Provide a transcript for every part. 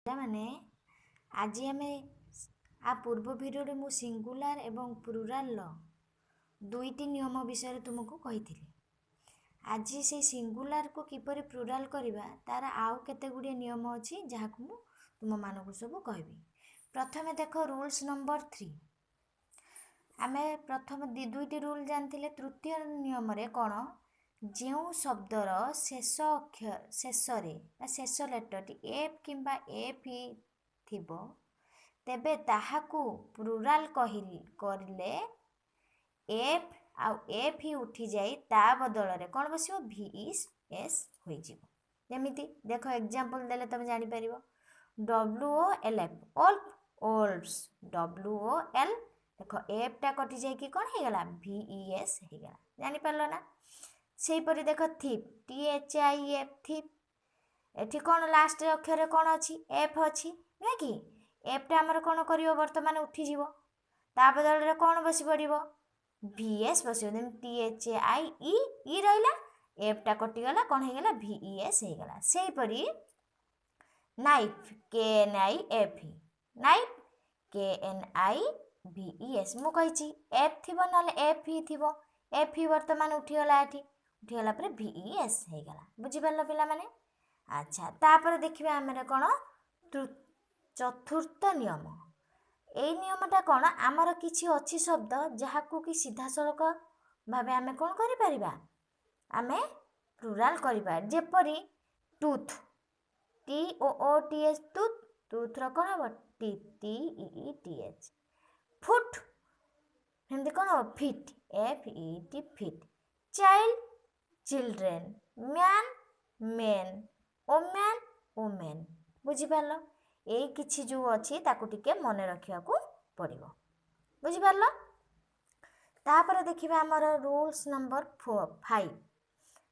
ପିଲାମାନେ, ଆଜି ଆମେ ଆ ପୂର୍ବ ଭିଡ଼ିଓରେ ମୁଁ ସିଙ୍ଗୁଲାର ଏବଂ ପ୍ଲୁରାଲର ଦୁଇଟି ନିୟମ ବିଷୟରେ ତୁମକୁ କହିଥିଲି। ଆଜି ସେଇ ସିଙ୍ଗୁଲାରକୁ କିପରି ପ୍ଲୁରାଲ କରିବା, ତାର ଆଉ କେତେ ଗୁଡ଼ିଏ ନିୟମ ଅଛି, ଯାହାକୁ ମୁଁ ତୁମମାନଙ୍କୁ ସବୁ କହିବି। ପ୍ରଥମେ ଦେଖ, ରୁଲ୍ସ ନମ୍ବର 3। ଆମେ ପ୍ରଥମ ଦୁଇଟି ରୁଲ୍ ଜାଣିଥିଲେ। ତୃତୀୟ ନିୟମରେ କ'ଣ? ଯେଉଁ ଶବ୍ଦର ଶେଷ ଅକ୍ଷର, ଶେଷରେ ବା ଶେଷ ଲେଟରଟି ଏଫ୍ କିମ୍ବା ଏଫ୍ ଇ ଥିବ, ତେବେ ତାହାକୁ ପ୍ଲୁରାଲ କରିଲେ ଏଫ୍ ଆଉ ଏଫ୍ ଇ ଉଠିଯାଇ ତା ବଦଳରେ କ'ଣ ବସିବ? ଭି ଇ ଏସ୍ ହୋଇଯିବ। ଯେମିତି ଦେଖ, ଏକ୍ଜାମ୍ପଲ୍ ଦେଲେ ତୁମେ ଜାଣିପାରିବ। W O L F, wolf, ଓଲ୍ଫସ୍। W O L, ଦେଖ, ଏଫ୍ଟା କଟିଯାଇକି କ'ଣ ହେଇଗଲା? ଭି ଇ ଏସ୍ ହେଇଗଲା। ଜାଣିପାରିଲ ନା? ସେହିପରି ଦେଖ, thief, T H I F, thief. ଏଠି କ'ଣ ଲାଷ୍ଟ ଅକ୍ଷରରେ କ'ଣ ଅଛି? ଏଫ୍ ଅଛି, ନୁହେଁ କି? ଏଫ୍ଟା ଆମର କ'ଣ କରିବ? ବର୍ତ୍ତମାନ ଉଠିଯିବ। ତା ବଦଳରେ କ'ଣ ବସି ପଡ଼ିବ? ଭି ଏସ୍ ବସିବ। ଯେମିତି ଟି ଏଚ୍ I E, ଇ ରହିଲା, ଏଫ୍ଟା କଟିଗଲା, କ'ଣ ହେଇଗଲା? ଭି ଇ ଏସ୍ ହେଇଗଲା। ସେହିପରି knife, K N I F E, knife, K N I V E S. ମୁଁ କହିଛି ଏଫ୍ ଥିବ, ନହେଲେ ଏଫ୍ ଇ ଥିବ। ଏଫ୍ ଇ ବର୍ତ୍ତମାନ ଉଠିଗଲା। ଏଠି ଉଠିଗଲା ପରେ ଭି ଇ ଏସ୍ ହେଇଗଲା। ବୁଝିପାରିଲ ପିଲାମାନେ? ଆଚ୍ଛା, ତାପରେ ଦେଖିବା ଆମର କ'ଣ? ଚତୁର୍ଥ ନିୟମ। ଏଇ ନିୟମଟା କ'ଣ? ଆମର କିଛି ଅଛି ଶବ୍ଦ ଯାହାକୁ କି ସିଧାସଳଖ ଭାବେ ଆମେ କ'ଣ କରିପାରିବା? ଆମେ ପ୍ଲୁରାଲ କରିବା। ଯେପରି ଟୁଥ୍, ଟି ଓ ଓ ଟି ଏଚ୍, ଟୁଥ୍। ଟୁଥ୍ର କ'ଣ ହେବ? ଟି, ଟି ଇ ଇ ଟି ଏଚ୍। ଫୁଟ୍, ଏମିତି କ'ଣ ହେବ? ଫିଟ୍, ଏଫ୍ ଇ ଟି, fit. Child, children. Man, main. Woman, women. ବୁଝିପାରିଲ? ଏଇ କିଛି ଯେଉଁ ଅଛି, ତାକୁ ଟିକେ ମନେ ରଖିବାକୁ ପଡ଼ିବ। ବୁଝିପାରିଲ? ତାପରେ ଦେଖିବା ଆମର ରୁଲ୍ସ ନମ୍ବର 5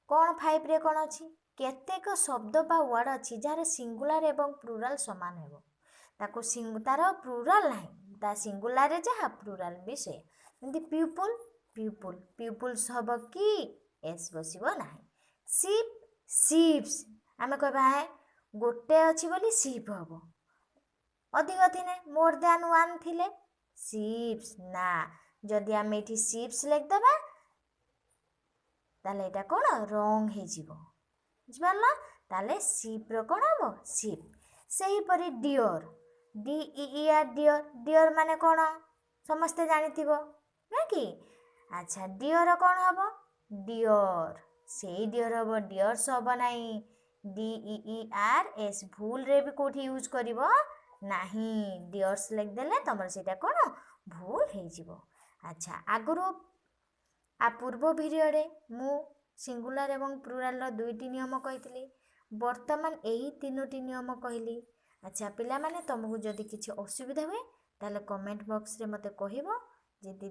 କ'ଣ? 5ରେ କ'ଣ ଅଛି? କେତେକ ଶବ୍ଦ ବା ୱାର୍ଡ଼ ଅଛି ଯାହାର ସିଙ୍ଗୁଲାର ଏବଂ ପ୍ଲୁରାଲ ସମାନ ହେବ। ତାକୁ ତାର ପ୍ଲୁରାଲ ନାହିଁ। ତା ସିଙ୍ଗୁଲାରରେ ଯାହା, ପ୍ଲୁରାଲ ବି ସେଇଆ। ଯେମିତି ପିପୁଲ, ପିପୁଲ, ପିପୁଲ୍ସ ହେବ କି? ଏସ୍ ବସିବ ନାହିଁ। ସିପ୍, ସିପ୍ସ। ଆମେ କହିବା ଗୋଟେ ଅଛି ବୋଲି ସିପ୍ ହେବ, ଅଧିକ ଥିଲେ, ମୋର୍ ଦ୍ୟାନ୍ ୱାନ୍ ଥିଲେ ସିପ୍ସ। ନା, ଯଦି ଆମେ ଏଠି ସିପ୍ସ ଲେଖିଦେବା, ତାହେଲେ ଏଇଟା କ'ଣ ରଙ୍ଗ ହେଇଯିବ। ବୁଝିପାରିଲ? ତାହେଲେ ସିପ୍ର କ'ଣ ହେବ? ସିପ୍। ସେହିପରି ଡିଅର୍, ଡି ଇ ଇ ଆର୍, ଡିଅର୍। ଡିଅର୍ ମାନେ କ'ଣ ସମସ୍ତେ ଜାଣିଥିବ, ନୁହେଁ କି? ଆଚ୍ଛା, ଡିଅର୍ କ'ଣ ହେବ? ଡିଅର୍, ସେଇ ଡିଅର୍ ହେବ, ଡିଅର୍ସ ହେବ ନାହିଁ। ଡି ଇ ଇ ଆର୍ ଏସ୍ ଭୁଲରେ ବି କେଉଁଠି ୟୁଜ୍ କରିବ ନାହିଁ। ଡିଅର୍ସ ଲେଖିଦେଲେ ତୁମର ସେଇଟା କ'ଣ ଭୁଲ ହେଇଯିବ। ଆଚ୍ଛା, ଆଗରୁ ଆ ପୂର୍ବ ଭିଡ଼ିଓରେ ମୁଁ ସିଙ୍ଗୁଲାର ଏବଂ ପ୍ଲୁରାଲର ଦୁଇଟି ନିୟମ କହିଥିଲି। ବର୍ତ୍ତମାନ ଏହି ତିନୋଟି ନିୟମ କହିଲି। ଆଚ୍ଛା ପିଲାମାନେ, ତୁମକୁ ଯଦି କିଛି ଅସୁବିଧା ହୁଏ, ତାହେଲେ କମେଣ୍ଟ ବକ୍ସରେ ମୋତେ କହିବ। ଯଦି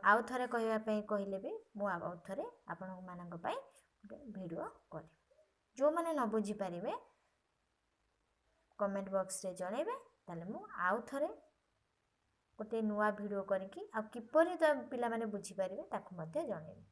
ଆଉ ଥରେ କହିବା ପାଇଁ କହିଲେ ବି ମୁଁ ଆଉ ଥରେ ଆପଣମାନଙ୍କ ପାଇଁ ଗୋଟେ ଭିଡ଼ିଓ କରିବି। ଯେଉଁମାନେ ନ ବୁଝିପାରିବେ, କମେଣ୍ଟ ବକ୍ସରେ ଜଣାଇବେ, ତାହେଲେ ମୁଁ ଆଉ ଥରେ ଗୋଟେ ନୂଆ ଭିଡ଼ିଓ କରିକି ଆଉ କିପରି ତ ପିଲାମାନେ ବୁଝିପାରିବେ, ତାକୁ ମଧ୍ୟ ଜଣାଇବି।